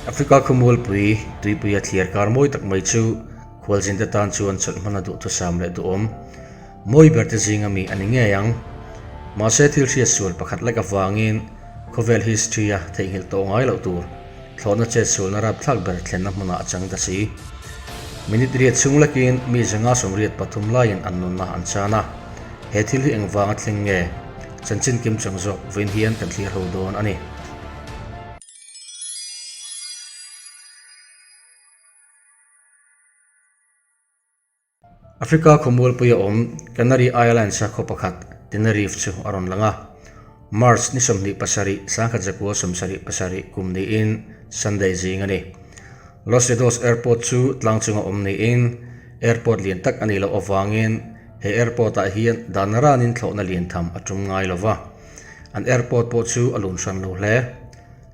Africa khawmualpui tuipuia thliar kar mawi tak mai chu khualzinte tan chuan chawlh hmana duhthusam leh duhawm mawi ber te zinga mi a ni ngei ang. Mahse thil hriat sual pakhat lek avangin khawvel history-a theihnghilh tawh ngai loh tur thlawhna chet sualna rapthlak ber thlenna hmunah a chang ta si. Minute riat chhung lekin mi 183 laiin an nunna an chan a, he thil hi engvanga thleng nge? Chanchin kim chang zawk vawiin hian kan thlir ho dawn a ni. Africa khawmualpuia awm Canary Islands-a khaw pakhat Tenerife chu a rawn lang a. March ni 27, 1977 kum niin Sunday zing a ni. Los Llanos Airport chu tlang chunga awm niin airport lian tak a nih loh avangin he airport-ah hian dan ranin thlawhna lian tham a tum ngai lo va. An airport pawh chu a lun hran lo hle.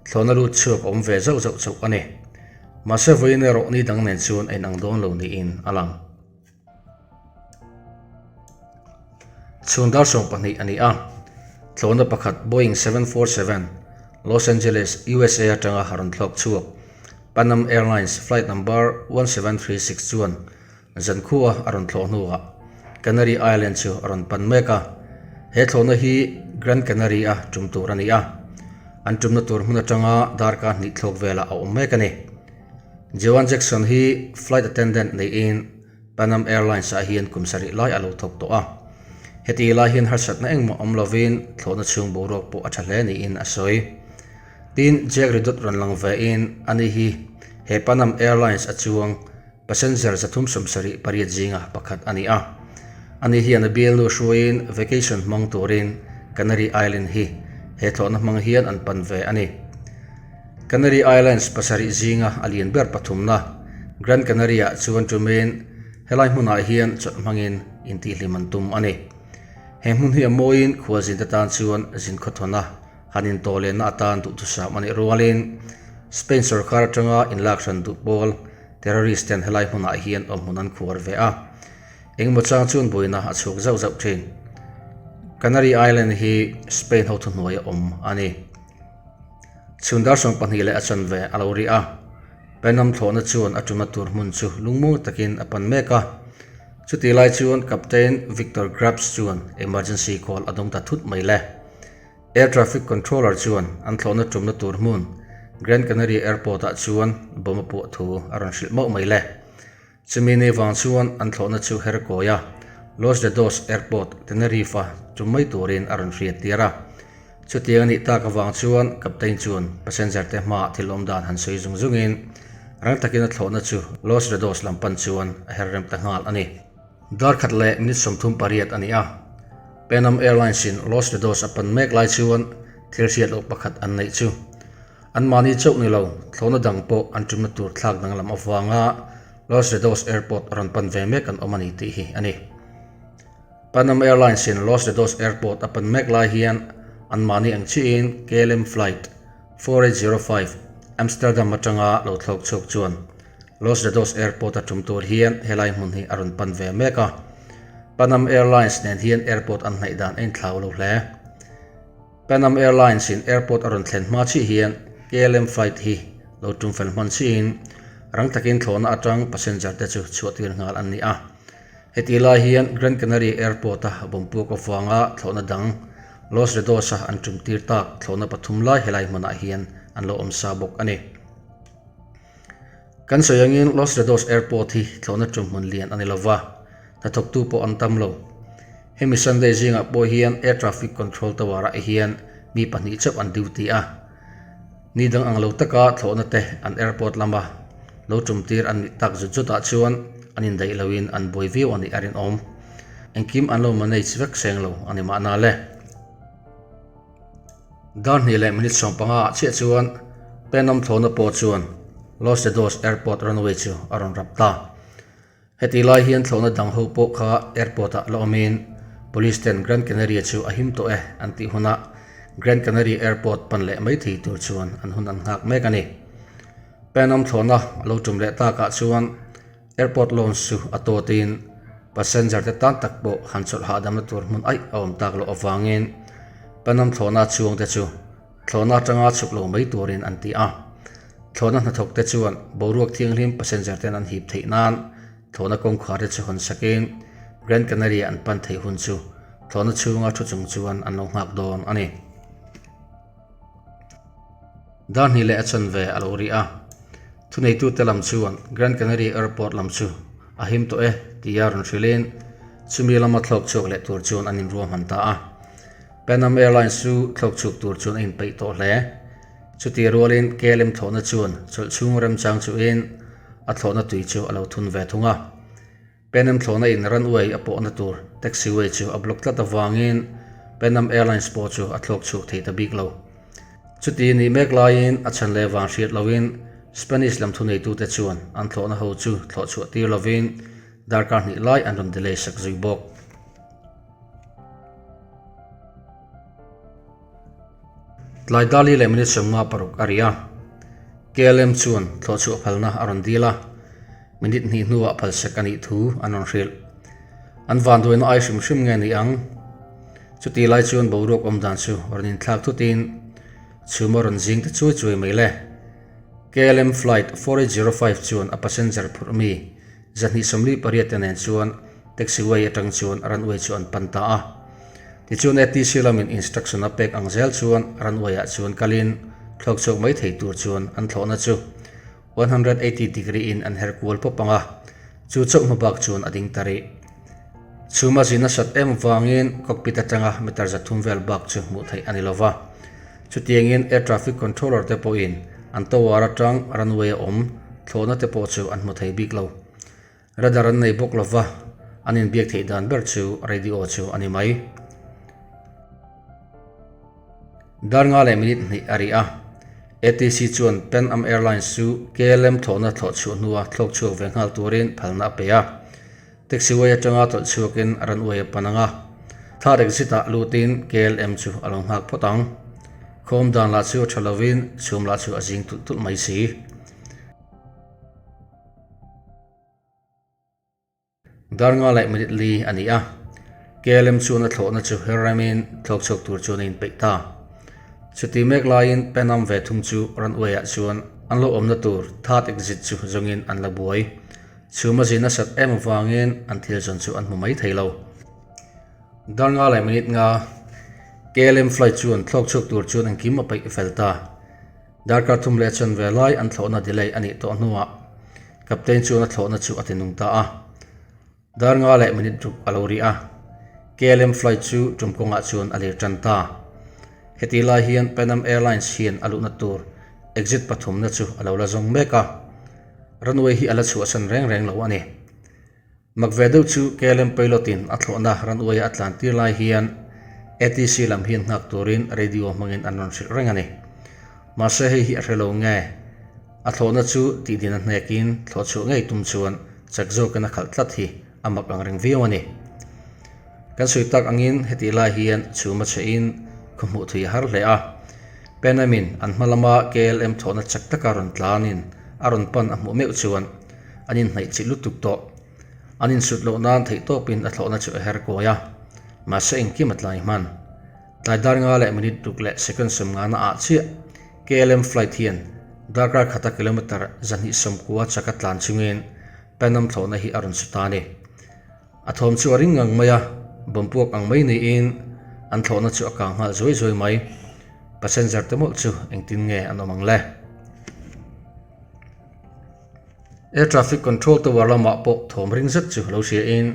Thlawhna lut chhuak a awm ve zauh zauh chauh a ni. Mahse vawiin erawh ni dang nen chuan a inang dawn lo niin a lang. Chhun dar 12 a ni a, thlawhna pakhat Boeing 747, Los Angeles, USA atanga rawn thlawk chhuak Pan Am Airlines flight number 1736 chuan Zankhua a rawn thlawh hnuah Canary Island chu a rawn pan mek a, he thlawhna hi Gran Canary-a tum tur a ni a, an tumna tur hmun atanga darkar hnih thlawk velah a awm mek a ni. Joan Jackson hi flight attendant neiin Pan Am Airlines-ah hian kum sarih lai a lo thawk tawh a, heti lai hian harsatna engmah awm lovin thlawhna chhung boruak pawh a tha hle niin a sawi. Tin, Jack Ridot rawn lang vein ani hi he Pan Am Airlines a chuang Passenger 378 zinga pakhat a ni a. Ani hian a bialnu hruaiin vacation hmang turin Canary Island hi he thlawhna hmang hian an pan ve a ni. Canary Islands pasarih zinga a lian ber pathumna Gran Canaria chuan tumin helai hmunah hian chawlh hmangin intihhlim an tum a ni. He hmun hi a mawiin khualzinte tan chuan zinkhawthawna han intawhlenna atan duhthusam a nih rualin Spain sorkar atanga inlak hran duh pawl Terrorist ten helai hmunah hian awmhmun an khuar ve a, engemaw chang chuan buaina a chhuak zauh zauh thin. Canary Island hi Spain ho thuhnuaia awm a ni. Chhun dar 12 leh a chanve a lo ri a, Pan Am thlawhna chuan a tumna tur hmun chu lungmuang takin a pan mek a. Chutih lai chuan Captain Victor Grubbs chuan emergency call a dawng ta thut mai le. Air Traffic Controller chuan an thlawhna tumna tur hmun Grand Canary Airport-ah chuan bomb a puah thu a rawn hrilh mauh mai le. Chumi ni vang chuan an thlawhna chu her kawi a, Los Llanos Airport, Tenerife-a tum mai turin a rawn hriat tir a. Chutiang a nih tak avang chuan Captain chuan passenger te hmaah thil awm dan han sawi zung zungin rang takin a thlawhna chu Los Llanos lam pan chuan a her rem ta nghal a ni. Dar khat leh minute 38 a ni a, Pan Am Airlines-in Los Llanos a pan mek lai chuan thil hriat loh pakhat an neih chu. Anmahni chauh ni lo, thlawhna dang pawh an tumna tur thlak danglam avanga Los Llanos Airport a rawn pan ve mek an awm a ni tih hi a ni. Pan Am Airlines-in Los Llanos Airport a pan mek lai hian anmahni ang chiahin KLM Flight 4805 Amsterdam atanga lo thlawk chhuak chuan Los Llanos Airport a tum tur hian helai hmun hi a rawn pan ve mek a. Pan Am Airlines nen hian airport an hnaih dan a inthlau lo hle. Pan Am Airlines in airport a rawn thlen hma chiah hian KLM flight hi lo tum fel hman chiahin rang takin thlawhna atang passenger te chu chhuah tir nghal an ni a. Heti lai hian Gran Canaria Airport a bawmpuak avanga thlawhna dang Los Llanos a an tum tir tak thlawhna pathum lai helai hmunah hian an lo awm sa bawk a ni. Kan sawi angin Los Llanos Airport hi thlawhna tum hmun lian a ni lova, hnathawktu pawh an tam lo. Hemi Sunday zingah pawh hian Air Traffic Control Tower-ah hian mi pahnih chauh an duty a. Ni dang ang lo taka thlawhna te an airport lama lo tum tir an nih tak zut zutah chuan an indaih loin an buai viau a nih a rinawm. Engkim an lo manage vek seng lo a ni mahna le. Dar hnih leh minute 15 ah chiah chuan Pan Am thlawhna pawh chuan Los Llanos Airport runway chu a rawn rap ta. Heti lai hian thlawhna dang ho pawh kha airport ah la awmin Police ten Gran Canaria chu a him tawh e an tih hunah Gran Canaria Airport pan leh mai thei tur chuan an hun an nghak mek a ni. Pan Am thlawhna a lo tum leh takah chuan Airport lounge chu a tawtin passenger te tan tak pawh han chawlh hahdamna tur hmun aih a awm tak loh avangin Pan Am thlawhna chhuang te chu thlawhna atanga chhuk lo mai turin an ti a. Thlawhna hnathawkte chuan boruak thianghlim passenger ten an hip theih nan thlawhna kawngkhar te chu hawn sakin Gran Canaria an pan theih hun chu thlawhna chhunga thu chung chuan an lo nghak dawn a ni. Dar hnih leh a chanve a lo ri a, thuneitute lam chuan Gran Canaria Airport lam chu a him tawh e tia rawn hrilhin chumi lama thlawk chhuak leh tur chuan an inruahman ta a. Pan Am Airlines chu thlawk chhuak tur chuan a inpeih tawh hle. Chutih rualin KLM thlawhna chuan chawlh chhung remchang chuhin a thlawhna tui chu a lo thun ve thung a. Pan Am thlawhna in runway a pawhna tur taxiway chu a block tlat avangin Pan Am Airlines pawh chu a thlawk chhuak thei ta bik lo. Chuti nih mek laiin a chhan leh vang hriat loin Spanish lam thuneitute chuan an thlawhna ho chu thlawh chhuah tir lovin darkar hnih lai an rawn delay sak zui bawk. Tlai Dali leh minute 56 a ri a, KLM chuan thlawh chhuah phalna a rawn dil a, minute hnih hnuah phalsek a nih thu an rawn hrilh. An vanduaina ai hrim hrim nge ni ang? Chutih lai chuan boruak awm dan chu rawn inthlak thutin chhum a rawn zing ta chuai chuai mai le. KLM flight 4805 chuan a passenger phurh mi 248 te nen chuan taxiway atang chuan runway chu an pan ta a. Tichuan ATC lamin instruction a pek ang zel chuan runway ah chuan kalin thlawk chhuak mai thei tur chuan an thlawhna chu 180 degree in an her kual pawp ang a, chu chauh hma bak chuan a ding ta rih. Chhuma zin a sat em vangin cockpit atanga meter 300 vel bak chu hmuh theih a ni lova. Chutiangin air traffic controller te pawhin an tower atang runway a awm thlawhna te pawh chu an hmu thei bik lo. Radar an nei bawk lova, an inbiak theih dan ber chu radio chu a ni mai. Dar nga leh minute hnih a ri a, ATC chuan Pan Am Airlines chu KLM thlawhna thlawh chhuah hnua thlawk chhuak ve nghal turin phalna a pe a. Taxiway atanga tawlh chhuakin runway a pan ang a, third exit-ah lutin KLM chu a lo nghak phawt ang. Khawm dan lah chu a tha lovin chhum lah chu a zing tulh tulh mai si. Dar nga leh minute li a ni a, KLM chuan a thlawhna chu her remin thlawk chhuak tur chuan a inpeih ta. Chuti mek laiin Pan Am ve thung chu runway ah chuan an lo awmna tur third exit chu zawngin an la buai. Chhum a zin nasat em avangin an thil zawn chu an hmu mai thei lo. Dar nga leh minute nga KLM flight chuan thlawk chhuak tur chuan engkim a peih fel ta. Darkar thum leh chanve lai an thlawhna delay a nih tawh hnuah Captain chuan a thlawhna chu a ti nung ta a. Dar nga leh minute ruk a lo ri a. KLM flight chu tum kawngah chuan a lir tan ta. Heti lai hian Pan Am Airlines hian a luhna tur exit pathumna chu a lo la zawng mek a. Runway hi a la chhuahsan reng reng lo a ni. Mak ve deuh chu KLM pilot in a thlawhna runway a tlan tir lai hian ATC lam hian nghak turin radio hmangin an rawn hrilh reng a ni. Mahse hei hi a hre lo nge? A thlawhna chu tihdin a hnekin thlawh chhuah ngei tum chuan chak zawkin a khalh tlat hi a mak ang reng viau a ni. Kan sawi tak angin hetih lai hian chhum a chhe in khaw hmuh thui a har hle a. Pan Am in an hma lama KLM thlawhna chak taka rawn tlanin a rawn pan a hmuh meuh chuan An inhnaih chih lutuk tawh. An insut loh nan theih tawpin a thlawhna chu a her kawi a, mahse engkim a tlai hman. Tlai dar nga leh minute ruk leh second 50 na ah chiah KLM flight hian darkar khata kilometre 290 chaka tlan chungin Pan Am thlawhna hi a rawn su ta a ni. A thawm chu a ring ngang mai a, bomb puak ang mai niin an thlawhna chu a kang nghal zuai zuai mai. Passenger te mawlh chu engtin nge an awm ang le? Air traffic control tower lamah pawh thawm ring zet chu lo hria in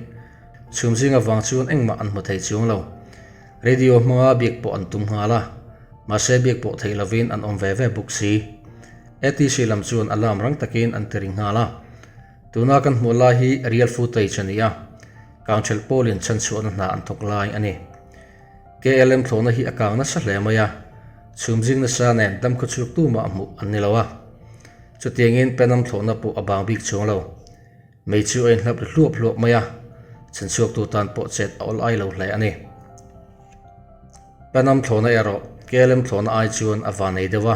chhum zing avang chuan engmah an hmu thei chuang lo. Radio hmanga biak pawh an tum nghal a, mahse biak pawh theih lovin an awm ve ve bawk si. ATC lam chuan alarm rang takin an ti ring nghal a. Tuna kan hmuh lai hi real footage a ni a, kangthelh pawlin chhanchhuahna hna an thawk lai a ni. KLM thlawhna hi a kang nasa hle mai a, chhum zing nasa nen damkhaw chhuak tumah hmuh an ni lo a. Chutiangin Pan Am thlawhna pawh a bang bik chuang lo. Mei chu a inhlap ri hluap hluap mai a, chhanchhuaktu tan pawh chet a awl ai lo hle a ni. Pan Am thlawhna erawh KLM thlawhna ai chuan a van nei deuh a.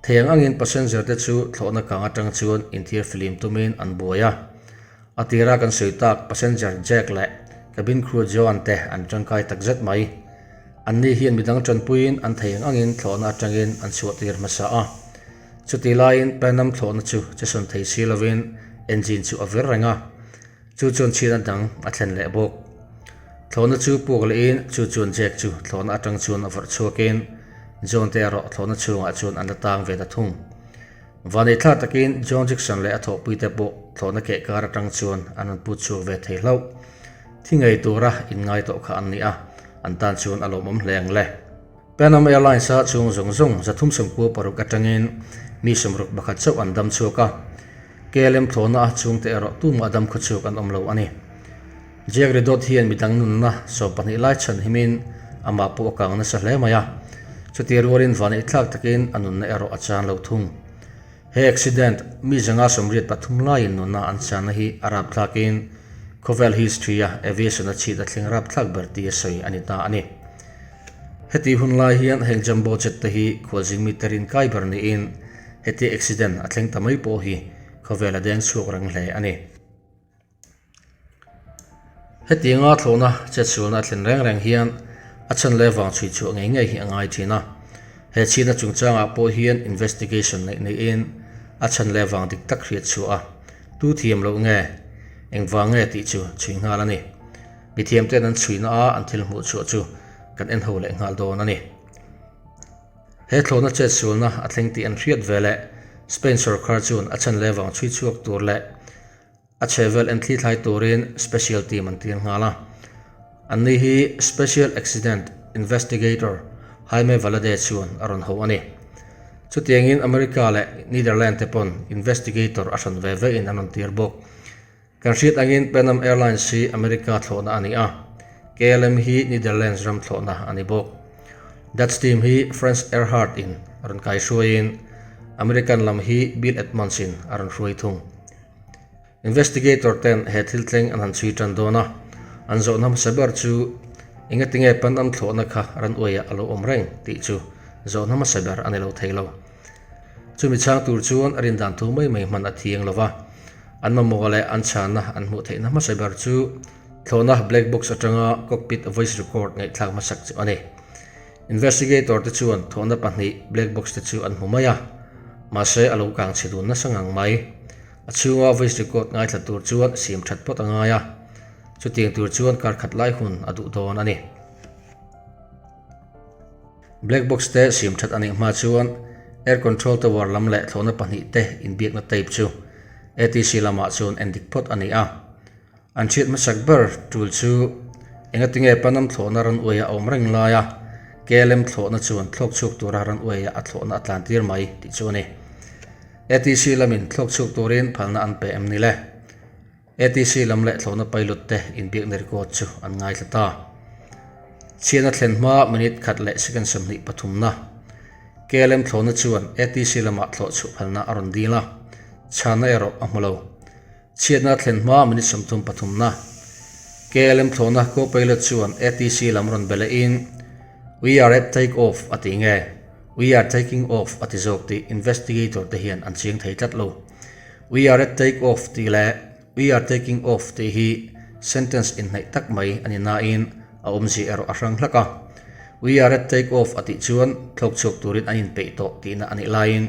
Thei ang angin passenger te chu thlawhna kang atang chuan inthiar filim tumin an buai a. A tira kan sawi tak passenger Jack leh cabin crew Joan te an tangkai tak zet mai. Anni hian midang tanpuiin an thei ang angin thlawhna atangin an chhuah tir hmasa a. Chutih laiin Pan Am thlawhna chu che sawn thei si lovin engine chu a vir reng a, chu chuan chhiatna dang a thlen leh bawk. Thlawhna chu puak lehin chu chuan Jack chu thlawhna atang chuan a vawrh chhuakin John te erawh thlawhna chhungah chuan an la tang ve ta thung. Vaneihthlak takin John Jackson leh a thawhpuite pawh thlawhna keh kar atang chuan an rawn put chhuak ve thei hlauh. Thi ngei tura inngai tawh kha an ni a, an tan chuan a lawmawm hle ang le. Pan Am Airlines-a chhung zawng zawng 396 atangin mi 61 chauh an dam chhuak a, KLM thlawhna a chhungte erawh tumah dam khawchhuak an awm lo a ni. Jack Ridot hian midang nunna 12 lai chhan himin amah pawh a kang nasa hle mai a, chutih rualin vaneih thlak takin a nunna erawh a chan lo thung. He accident, mi 183 laiin nunna an channa hi a rapthlakin khawvel history-a aviation-a chhit a thleng rapthlak ber tia sawi a ni ta a ni. Heti hun lai hian heng jumbo jet te hi khualzing mite rin kai ber niin heti accident a thleng ta mai pawh hi khawvel a deng chhuak reng hle a ni. Hetianga thlawhna chetsualna a thlen reng reng hian a chhan leh vang chhui chhuah ngei ngei hi a ngai thin a. He chhina chungchangah pawh hian investigation neih niin a chhan leh vang dik tak hriat chhuah a, tu thiam loh nge, engvang nge tih chu chhui nghal a ni. Mithiamte'n an chhuina a an thil hmuh chhuah chu kan en ho leh nghal dawn a ni. He thlawhna chetsualna a thleng tih an hriat ve leh Spain sorkar chuan a chhan leh vang chhui chhuak tur leh A chhehvel en thli thlai turin special team an tir nghal a. Anni hi Special Accident Investigator Jaime Valade chuan a rawn ho a ni. Chutiangin America leh Netherland te pawn investigator a hran ve ve in an rawn tir bawk. Kan hriat angin Pan Am Airlines hi America thlawhna a ni a, KLM hi Netherlands ram thlawhna a ni bawk. Dutch team hi Frans Erhard in a rawn kaihruaiin American lam hi Bill Edmonds in a rawn hruai thung. Investigator ten he thil tleng an han chhui tan dawn a, an zawhna hmasa ber chu engatinge Pan Am thlawhna kha ran uaiah a lo awm reng tih chu zawhna hmasa ber a ni lo thei lo. Chumi chhang tur chuan a rindan thu mai mai hman a thiang lo va, an mamawh leh an chhanna an hmuh theihna hmasa ber chu thlawhna black box atanga cockpit voice record ngaihthlak hmasak chu a ni. Investigator te chuan thawhna pahnih black box te chu an hmu mai a, mahse a lo kang chhe dun nasa ngang mai. A chhunga voice record ngaithla tur chuan siam that phawt a ngai a, chutiang tur chuan kar khat lai hun a duh dawn a ni. Black box te siam that a nih hma chuan air control tower lam leh thlawhna pahnih te inbiakna tape chu ATC lamah chuan endik phawt a ni a. An hriat hmasak ber tul chu engatinge Panam thlawhna ran uaia a awm reng laia KLM thlawhna chuan thlawk chhuak tura ran uaia a thlawhna a tlan tir mai tih chu a ni. ATC lamin thlawk chhuak turin phalna an pe em ni le? ATC lam leh thlawhna pilot te inbiakna record chu an ngaithla ta. Chhiatna thlen hma minute khat leh second 20 pathumna KLM thlawhna chuan ATC lamah thlawh chhuah phalna a rawn dil a, chhanna erawh a hmu lo. Chhiatna thlen hma minute 30 pathumna KLM thlawhna co-pilot chuan ATC lam rawn be lehin We are at take off a ti nge? We are taking off a ti zawk tih investigator te hian an chiang thei tlat lo. We are at take off tih leh We are taking off tih hi sentence inhnaih tak mai a ni nain a awmzia erawh a hrang hlak a. We are at take off a tih chuan thlawk chhuak turin an inpeih tawh tihna a nih laiin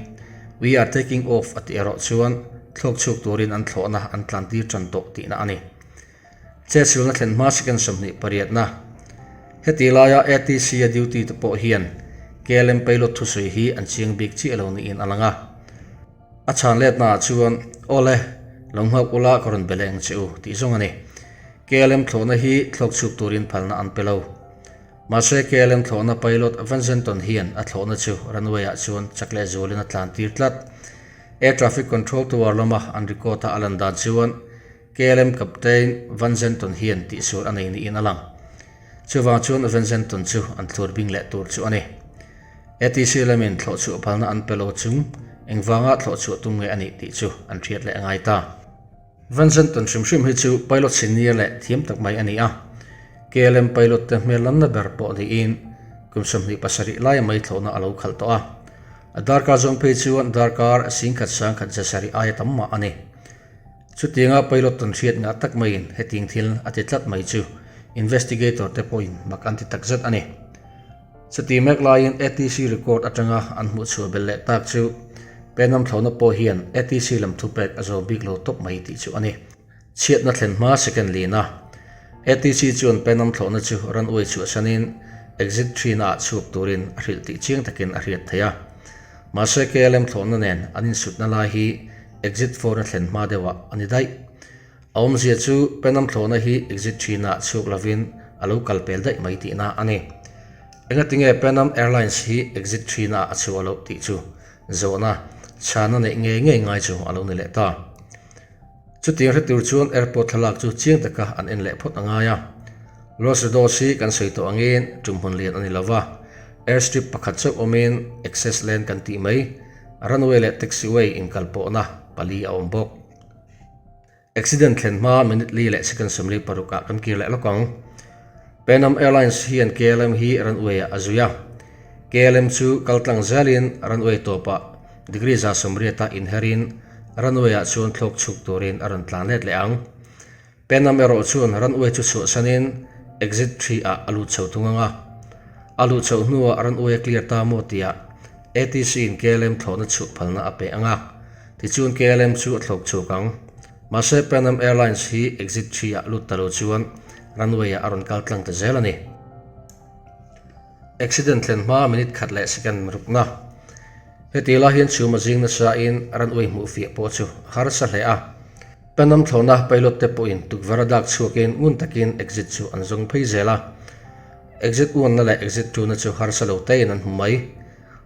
We are taking off a tih erawh chuan thlawk chhuak turin an thlawhna an tlan tir tan tawh tihna a ni. Chetsilna thlen hma second 28na. Heti laia ATC-a duty te pawh hian KLM pilot thusawi hi an chiang bik chiah lo niin a lang a. A chhan letnaah chuan, Aw le, lo nghak ula ka rawn be leh ang che u, tih zawng a ni. KLM thlawhna hi thlawk chhuk turin phalna an pe lo. Mahse KLM thlawhna pilot Van Zenton hian a thlawhna chu runway-ah chuan chak leh zualin a tlan tir tlat. Air traffic control tower lama an record-a a lan dan chuan KLM captain Van Zenton hian tihsual a nei niin a lang. Chuvang chuan Van Zenton chu an thlur bing leh tur chu a ni. ATC lamin thlawh chhuah phalna an pe lo chung engvanga thlawh chhuah tum nge a nih tih chu an hriat leh a ngai ta. Van Zenton hrim hrim hi chu pilot senior leh thiam tak mai a ni a, KLM pilot te hmel lanna ber pawh niin kum 27 laia mai thlawhna a lo khalh tawh a. A darkar zawng phei chuan darkar 10,000 10,000 zasarih aia tam mah a ni. Chutianga pilot tawn hriat ngah tak maiin hetiang thil a ti tlat mai chu investigator te pawhin mak an ti takzet a ni. Chuti mek laiin ATC record atanga an hmuh chhuah belh leh tak chu. Penam thlawhna pawh hian ATC lam thupek a zawm bik lo tawp mai tih chu a ni. Chhiatna thlen hma second lina ATC chuan Penam thlawhna chu runway chhuahsanin exit three-na ah chhuak turin a hrilh tih chiang takin a hriat theih a. Mahse KLM thlawhna nen an insutna lai hi exit four-na thlen hma deuhah a ni daih. A awmzia chu Penam thlawhna hi exit three-na ah chhuak lovin a lo kal pel daih mai tihna a ni. Engatinge Pan Am Airlines hi exit three-na ah a chhuah loh tih chu zawhna chhana neih ngei ngei ngai chu a lo ni leh ta. Chutiang hre tur chuan airport thlalak chu chiang taka an en leh phawt a ngai a. Los Ridos hi kan sawi tawh angin tumhmun lian a ni lo va, airstrip pakhat chauh awmin access lane kan tih mai, runway leh taxiway inkalpawhna pali a awm bawk. Accident thlen hma minute li leh second 46 ah kan kir leh lawk ang. Pan Am Airlines hian KLM hi runway ah a zui a. KLM chu kal tlang zelin runway tawpah degree 180 ah inherin runway ah chuan thlawk chhuk turin a rawn tlan let leh ang. Pan Am erawh chuan runway chu chhuahsanin exit 3 ah a lut chho thung ang a. A luh chhoh hnuah runway a clear ta maw tihah ATC in KLM thlawhna chhuah phalna a pe ang a. Tichuan KLM chu a thlawk chhuak ang. Mahse Pan Am Airlines hi exit 3 ah lut ta lo chuan runway ah a rawn kal tlang ta zel a ni. Accident thlen hma minute khat leh second rukna. Heti lai hian chhum a zing nasa in runway hmuh fiah pawh chu a harsa hle a. Pan Am thlawhna pilot te pawhin tukverh a dak chhuakin ngun takin exit chu an zawng phei zel a. Exit 1 na leh exit 2 na chu harsa lo tein an hmu mai.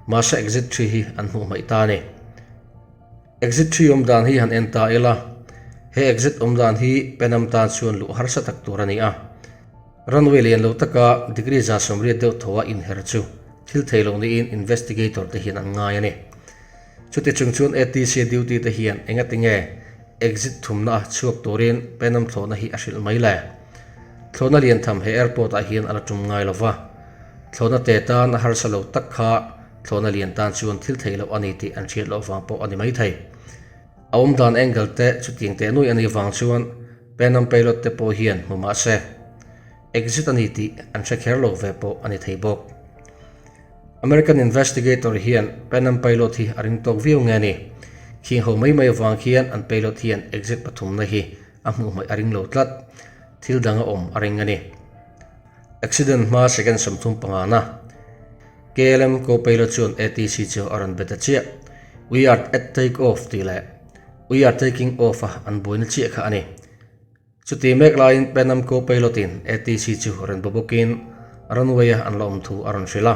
Mahse exit 3 hi an hmuh hmaih ta a ni. Exit 3 awm dan hi han en ta ila, he exit awm dan hi Pan Am tan chuan luh harsa tak tur a ni a. Runway lian lo taka degree 180 deuh thaw a inher chu thil thei lo niin investigator te hian an ngai a ni. Chuti chung chuan ATC duty te hian engatinge exit thumna a chhuak turin Pan Am thlawhna hi a hrilh mai le? Thlawhna lian tham he airport ah hian a la tum ngai lo va. Thlawhna te tan a harsa lo tak kha thlawhna lian tan chuan thil theih loh a ni tih an hriat loh vang pawh a ni maithei. A awmdan angle te chutiang teh nuih a nih vang chuan Pan Am pilot te pawh hian hmu mah se exit a ni tih an hre kher lo ve pawh a ni thei bawk. American investigator hian Pan Am pilot hi a ring tawk viau nge ni? Khing ho mai mai vang khian an pilot hian exit pathumna hi a hmuh hmaih a ring lo tlat. Thil dang a awm a ring a ni. Accident hma second 35 na KLM co-pilot chuan ATC chu a rawn be ta chiah. We are at take off tih leh We are taking off a an buaina chiah kha a ni. Chuti mek laiin Pan Am co-pilot in ATC chu rawn be bawkin runway a an la awm thu a rawn hrilh a.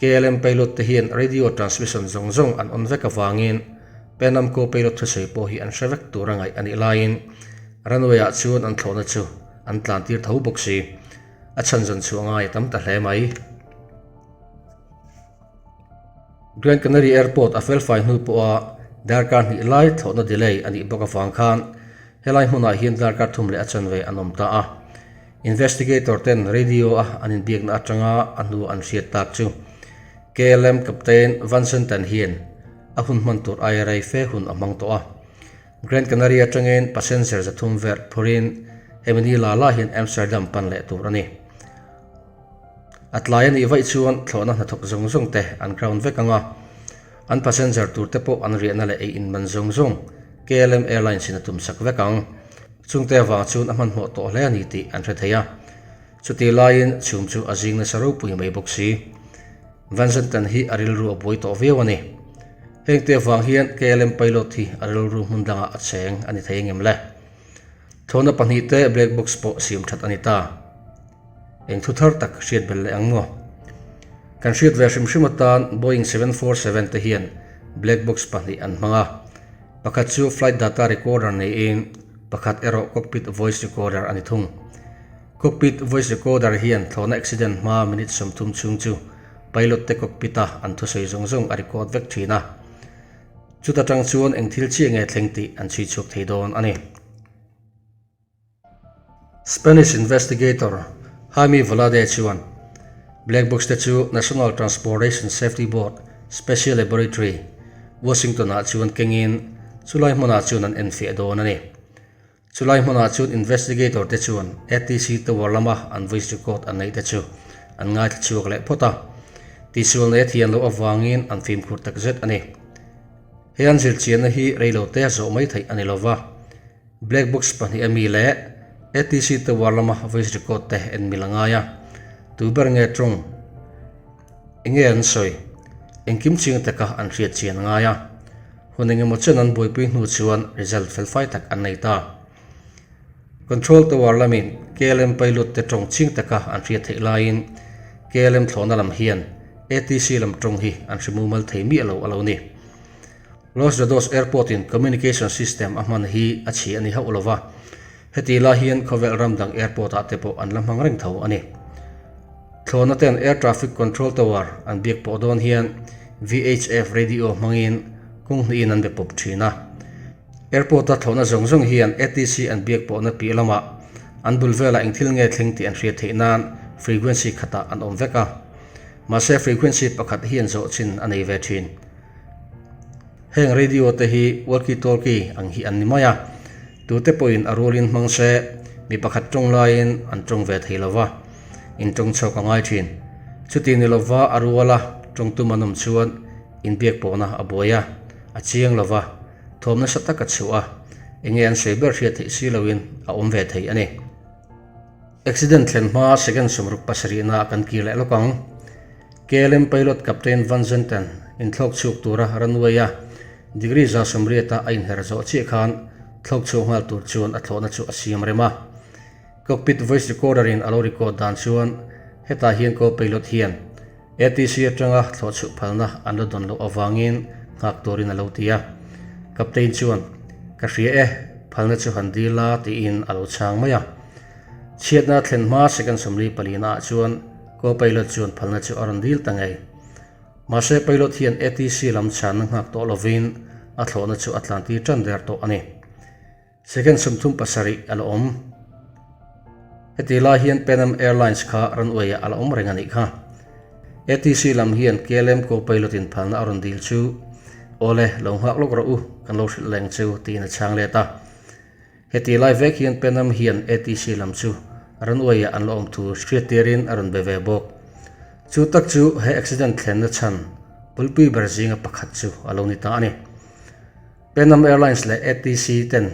KLM pilot te hian radio transmission zawng zawng an on vek avangin Pan Am co-pilot thusawi pawh hi an hre vek tur a ngaih a nih laiin runway ah chuan an thlawhna chu an tlan tir tho bawk si. A chhan zawn chhuah ngai a tam ta hle mai. Grand Canary Airport a felfai hnu pawha darkar hnih lai thlawhna delay a nih bawk avang khan helai hmunah hian darkar thum leh a chanve an awm ta a. Investigator ten radio a an inbiakna atanga a hnu an hriat tak chu KLM Captain Van Senten hian a hun hman tur aia rei fe hun a hmang tawh a. Grand Canary atangin passenger 300 verh phurin hemi ni la la hian Amsterdam pan leh tur a ni. A tlai a nih vaih chuan thlawhna hnathawk zawng zawng te an ground vek ang a, an passenger tur te pawh an riahna leh ei in man zawng zawng KLM Airlines in a tum sak vek ang. Chungte avang chuan a hmanhmawh tawh hle a ni tih an hre thei a. Chutih laiin chhum chu a zing nasa ropui mai bawk si. Van Zanten hi a rilru a buai tawh viau a ni. Hengte avang hian KLM pilot hi a rilru hmun dangah a cheng a ni thei engem le? Thlawhna pahnihte black box pawh siam that a ni ta. Eng thu thar tak hriat belh leh ang maw? Kan hriat ve hrim hrim atan Boeing 747 te hian black box pahnih an hmang a. Pakhat chu flight data recorder niin pakhat erawh cockpit voice recorder a ni thung. Cockpit voice recorder hian thlawhna accident hma minute 30 chhung chu pilot te cockpit a an thusawi zawng zawng a record vek thin a. Chuta tang chuan eng thil chiah nge thleng tih an chhui chhuak thei dawn a ni. Spanish investigator Jaime Valade chuan black box te chu National Transportation Safety Board Special Laboratory, Washington ah chuan kengin chulai hmunah chuan an enfiah dawn a ni. Chulai hmunah chuan investigator te chuan ATC tower lama an voice record an neih te chu an ngaithla chhuak leh phawt a. Tihsual nei a thian loh avangin an fimkhur takzet a ni. He an zirchianna hi reilote a zawh mai theih a ni lova, black box pahnih a mi leh ATC tower lama voice record te en mil a ngai a, tu ber nge tawng enge an sawi engkim chiang taka an hriat chian a ngai a, hun engemaw chen an buaipui hnu chuan result felfai tak an nei ta. Control tower lamin KLM pilot te tawng ching taka an hriat theih laiin KLM thlawhna lam hian ATC lam tawng hi an hre mumal thei miah lo a lo ni. Los Gatos Airport in communication system a hman hi a chhi a ni hauh lova, heti lai hian khawvel ram dang airport ah te pawh an la hmang reng tho a ni. Thlawhna ten air traffic control tower an biak pawh dawn hian VHF radio hmangin kawng hnihin an be pawp thin a. Airport-a thlawhna zawng zawng hian ATC an biak pawhna piah lamah an bul velah eng thil nge thleng tih an hriat theih nan frequency khatah an awm vek a. Mahse frequency pakhat hian zawh chin a nei ve thin. Heng radio te hi walkie-talkie ang hi an ni mai a, tute pawhin a rualin hmang se mi pakhat tawng laiin an tawng ve thei lova, in tawng chhuak a ngai thin. Chuti ni lova a ruala tawng tum an awm chuan inbiak pawhna a buai a, a chiang lova. Thawm nasa tak a chhuah a, enge an sawi ber hriat theih si loin a awm ve thei a ni. Accident thlen hma second sawmruk pasarihna kan kir leh lawk ang. KLM pilot Captain Van Zenten inthlawk chhuak tura runway a degree 180 a a inher zawh chiah khan thlawk chhuak nghal tur chuan a thlawhna chu a siam rem a. Cockpit voice recorder in a lo record dan chuan hetah hian co-pilot hian ATC atanga thlawh chhuh phalna an la dawn loh avangin nghak turin a lo ti a. Captain chuan, Ka hria e, phalna chu han dil la tiin a lo chhang mai a. Chhiatna thlen hma second 44 ah chuan co-pilot chuan phalna chu a rawn dil ta ngei. Mahse pilot hian ATC lam chhanna nghak tawh lovin a thlawhna chu a tlantir tan der tawh a ni. Second 37 a la awm. Heti lai hian Pan Am Airlines kha runway ah a la awm reng a nih kha. ATC lam hian KLM co-pilot in phalna a rawn dil chu, Awle, lo nghak lawk rawh u, kan lo hrilh leng chu, tiin a chhang let a. Heti lai vek hian Pan Am hian ATC lam chu runway ah an la awm thu hriat tirin a rawn be ve bawk. Chu tak chu he accident thlenna chhan pulpui ber zinga pakhat chu a lo ni ta a ni. Pan Am Airlines leh ATC ten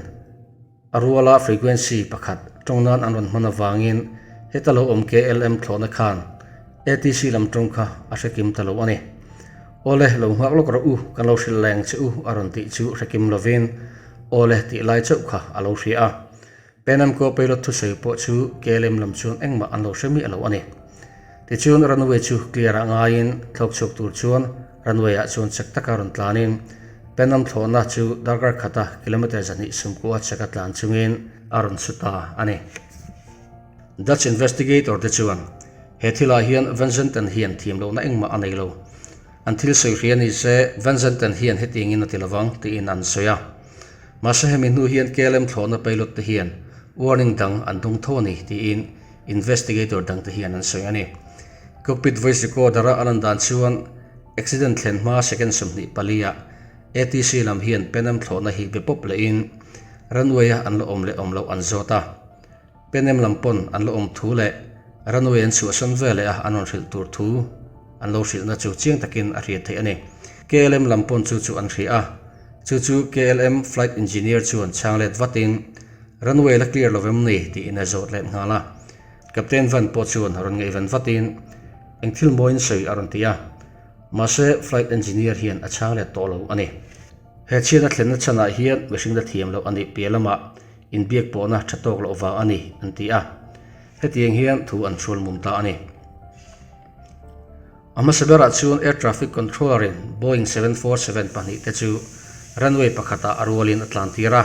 a ruala frequency pakhat tawng nan an rawn hman avangin heta lo awm KLM thlawhna khan ATC lam tawng kha a hre kim ta lo a ni. Awle, lo nghak lawk rawh u, kan lo hrilh leng che u a rawn tih chu hre kim lovin awle tih lai chauh kha a lo hria a. Pan Am co-pilot thusawi pawh chu KLM lam chuan engmah an lo hre miah lo a ni. Tichuan runway chu clear ah ngaiin thlawk chhuak tur chuan runway ah chuan chek taka rawn tlanin Pan Am thlawhna chu darkar khata kilometre 290 cheka tlan chungin a rawn su ta a ni. Dutch investigator te chuan he thilah hian Van Zanten hian thiam lohna engmah a nei lo. An thil sawi hria ni se Van Zanten hian hetiangin a ti lovang tiin an sawi a. Mahse hemi hnu hian KLM thlawhna pilot te hian warning dang an dawng tho a ni tiin investigator dang te hian an sawi a ni. Cockpit voice recorder a a lan dan chuan accident thlen hma second 24 ah ATC lam hian Pan Am thlawhna hi be pawp lehin runway a an la awm leh awm loh an zawt a. Pan Am lam pawn an la awm thu leh runway an chhuahsan ve leh a an rawn hrilh tur thu an lo hrilhna chu chiang takin a hriat theih a ni. KLM lam pawn chu chu an hria a, chu chu KLM flight engineer chuan chhang let vatin runway la clear lovem ni tiin a zawt let nghal a. Captain Van pawh chuan rawn ngaihven vatin eng thil mawiin sawi a rawn ti a, mahse flight engineer hian a chhang let tawh lo a ni. He chhiatna thlenna chhanah hian mihring la thiam loh a nih piah lamah inbiak pawhna tha tawk loh vang a ni an ti a, hetiang hian thu an hrual mum ta a ni. A hmasa berah chuan Air Traffic Controller in Boeing 747 pahnihte chu runway pakhatah a rualin a tlan tir a,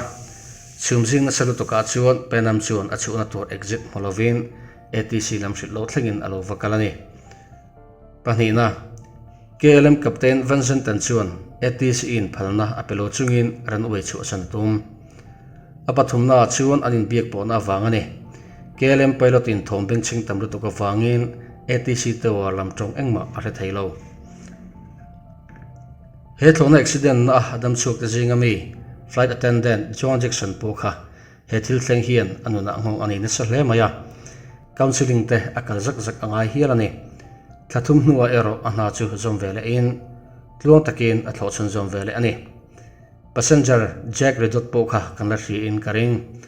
chhum zing nasa lutukah chuan Pan Am chuan a chhuhna tur exit hmu lovin ATC lam hrilh loh thlengin a lo va kal a ni. Pahnihna, KLM Captain Van Zanten chuan ATC-in phalna a pe lo chungin runway chhuahsan a tum. A pathumnaah chuan an inbiak pawhna avang a ni. KLM pilot-in thawm bengchheng tam lutuk avangin ATC tower lam tawng engmah a hre thei lo. He thlawhna accident-na a dam chhuak te zinga mi flight attendant John Jackson pawh kha he thil thleng hian a nunah nghawng a nei nasa hle mai a. Counselling te a kal zak zak a ngai hial a ni. Thla thum hnuah erawh a hna chu zawm ve lehin tluang takin a thlawh chhun zawm ve leh a ni. Passenger Jack Ridot pawh kha kan la hria in ka ring.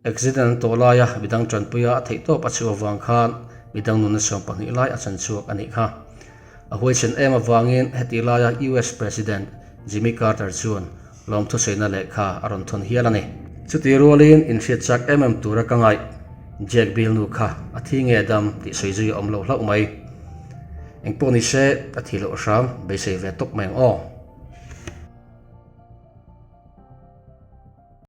Accident an tawh laia midang tanpuia a theihtawp a chhuah avang khan midang nunna 20 lai a chan chhuak a nih kha. A huaichen em avangin heti laia US President Jimmy Carter chuan lawmthusaina lehkha a rawn thawn hial a ni. Chuti rualin inhriat chak em em tura ka ngaih Jack Bill nu kha a thi nge dam tih sawi zui a awm lo hlauh mai. Engpawh ni se, a thi loh hram beisei ve tawp mai ang aw.